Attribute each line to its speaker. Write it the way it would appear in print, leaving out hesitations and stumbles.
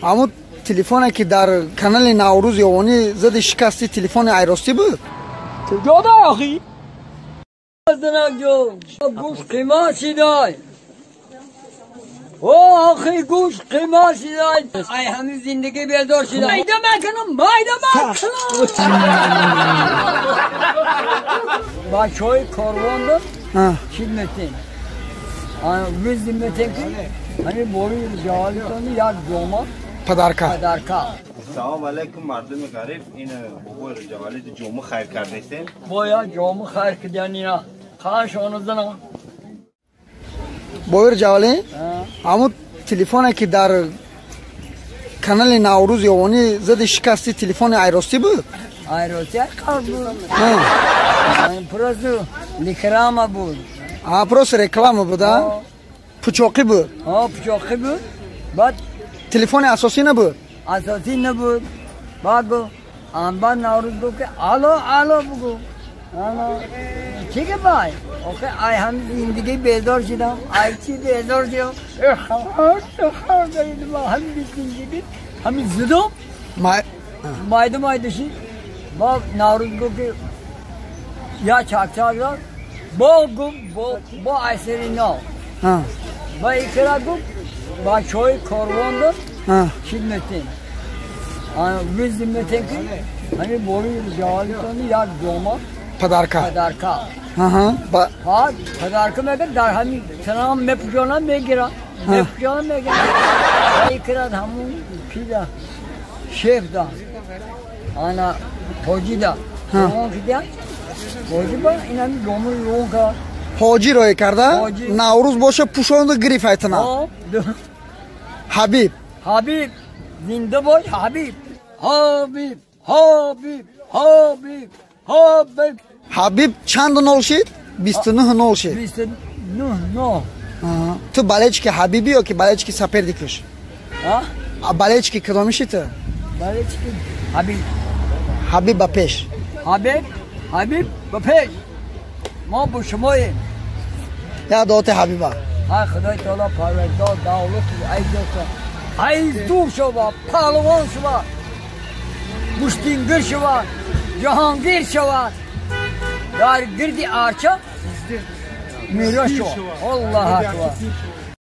Speaker 1: Ҳамун телефоне ки дар канали Наврӯз Ёвонӣ зади шикасти, телефони айростӣ буд?
Speaker 2: Куҷода охи? Гӯш қимат шидай. О, охи, гӯш қимат шидай. Ай ҳамин зиндагӣ безор шидай. Майда мекунам, майда мекунам. Бачаҳои корвонда чӣ метем? Визи метем ки ҳамин бори ҷаволитони як ҷома
Speaker 1: подарка.
Speaker 2: Подарка.
Speaker 3: Салом алейкум, мардуми ғариб. Ин бобои Раҷабалӣ ҷома хайр кардастем.
Speaker 2: Бояд ҷома хайр кардани қашону занам.
Speaker 1: Бобои Раҷабалӣ, ҳамун телефоне ки дар канали Наврӯз Ёвонӣ зади шикасти, телефони айростӣ буд?
Speaker 2: Айростӣ қаз буд. Просто реклама буд.
Speaker 1: А, просто реклама буд, а? Пучоқӣ буд?
Speaker 2: Ҳо, пучоқӣ буд. Баъд
Speaker 1: телефони асосӣ набуд?
Speaker 2: Асосӣ набуд. Баъд гуфт, анбар Наврӯз гуфт ки алло, алло бугу. Алло. Чӣ гапай? Охе, ай ҳам зиндагӣ безор шудам, ай чӣ безор шудам. Ҳамин зиндагӣ, ҳамин зудум. Майда майда шид. Баъд Наврӯз гуфт ки я чак-чак дод. Бо гуфт, бо айсери нав. Ба икра гуфт, бачаҳои корвонда чӣ метем? Визи метем ки ҳамин бори ҷаволитони як ҷома
Speaker 1: подарка.
Speaker 2: Подарка. Ҳа, подарка мегирад, дар ҳамин танам мепӯшонам, мегирам. Мепӯшонам, мегирам. Икра ҳамун кида шеф да. Ана ҳоҷида. Он кида. Ҳоҷи ба ин ҳамин ҷома рон кард.
Speaker 1: Ҳоҷӣ роя карда? Наврӯз боша пӯшонду гирифт айтана. Ҳабиб.
Speaker 2: Ҳабиб, зинда бош Ҳабиб. Ҳабиб, Ҳабиб, Ҳабиб, Ҳабиб.
Speaker 1: Ҳабиб чанд нол шид? 29 нол шид.
Speaker 2: 29 нол.
Speaker 1: Ту болельщики Ҳабибӣ ё ки болельщики соперникаш?
Speaker 2: А?
Speaker 1: Болельщики кадоми ши ту?
Speaker 2: Болельщики Ҳабиб.
Speaker 1: Ҳабиб ба пеш.
Speaker 2: Ҳабиб, Ҳабиб ба пеш. Мо бо шумоем.
Speaker 1: Я дуоти Ҳабиба.
Speaker 2: Ҳай Худои таоло парвардигор давлату айзота. Ай дур шава, паҳлавон шава, муштингир шава, ҷаҳонгир шава. Дар гирди арча мира шава. Аллоҳ акбар.